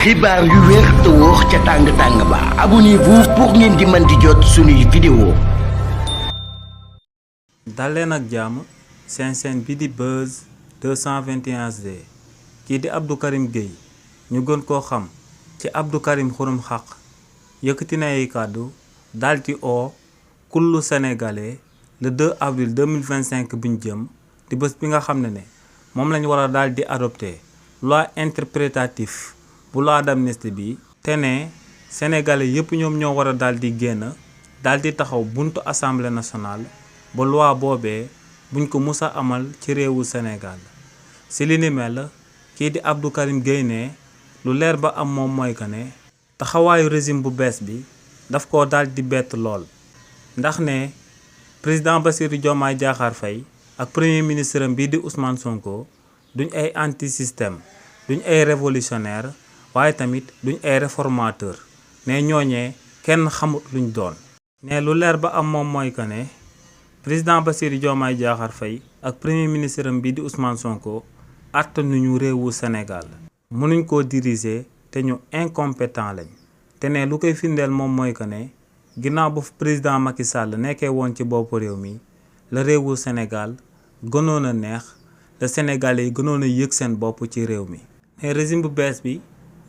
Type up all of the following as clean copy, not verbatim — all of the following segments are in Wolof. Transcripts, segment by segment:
xibaar yu wér te wóor ca tàng-tàng ba abonnez-vous pour ngeen di mën di jot suñuy vidéo. dal leen ak jàmm seen chaîne bi di Buzz 221 HD kii di Abdou Karim Gueye ñu gën koo xam ci Abdou Karim Xurum Xaq yëkkati na ay kàddu daldi oo kullu sénégalais le 2 avril 2025 bi ñu jëm di bés bi nga xam ne moom lañu war a daal di adopté loi interprétative bu loi d'amnistie bi te ne sénégalais yépp ñoom ñoo war a daal di génn daal di taxaw buntu assemblée nationale ba loi boobee buñ ko musa amal ci réewu Sénégal si li ni mel kii di Abdou Karim Gueye ne lu leer ba am moom mooy que ne taxawaayu régime bu bees bi daf ko daal di bett lool ndax ne président Bassirou Diomaye Diakhar Faye ak premier ministre am bii di Ousmane Sonko duñ ay anti système duñ ay révolutionnaire waaye tamit duñ ay réformateur ne ñooñee kenn xamut luñ doon. ne lu leer ba am moom mooy que ne président Bassirou Diomaye Diakhar Faye ak premier ministre am bii di Ousmane Sonko attanuñu réewu Sénégal mënuñ koo diriger te ñu incompétent lañ te ne lu koy firndeel moom mooy que ne ginnaaw bu président Macky Sall nekkee woon ci bopp réew mi la réewu Sénégal gënoon a neex la Sénégalais yi gënoon a yëg seen bopp ci réew mi. ne régime bu bees bi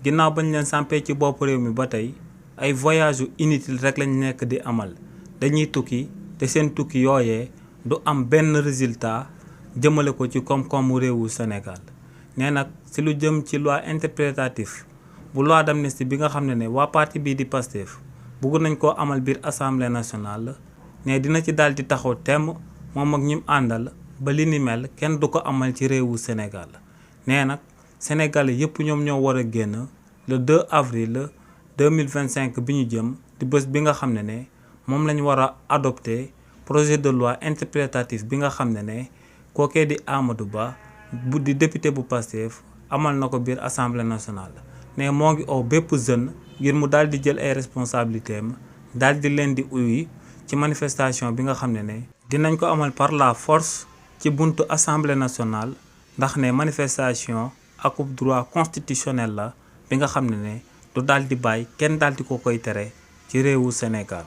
ginnaaw bañ leen sampee ci bopp réew mi ba tey ay voyage yu inutile rek lañ nekk di amal dañuy tukki te seen tukki yooyee du am benn résultat jëmale ko ci koom-koomu réewu Sénégal. ne nag si lu jëm ci loi interprétative bu loi d'amnistie bi nga xam ne waa parti bii di Pastef bugg nañ koo amal biir assemblée nationale ne dina ci daal di taxaw temm moom ak ñim àndal ba li ni mel kenn du ko amal ci réewu Sénégal. nee nag Sénégalais yépp ñoom ñoo war a génn le 2 avril 2025 bi ñu jëm di bés bi nga xam ne moom lañ war a adopté projet de loi interprétatif bi nga xam ne kookee di Amadou Ba bu di député bu Pastef amal na ko biir assemblée nationale. ne moo ngi oo bépp jeune ngir mu daal di jël ay responsabilités am daal di leen di uyu ci manifestation bi nga xam ne dinañ ko amal par la force ci buntu assemblée nationale ndax ne manifestation akub droit constitutionnel la bi nga xam ne du daal di bàyyi kenn daal di ko koy tere ci réewu Sénégal.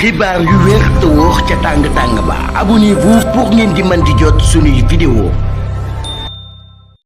xibaar yu wér te wóor ca tàng-tàng ba abonnez-vous pour ngeen di mën di jot suñuy vidéo.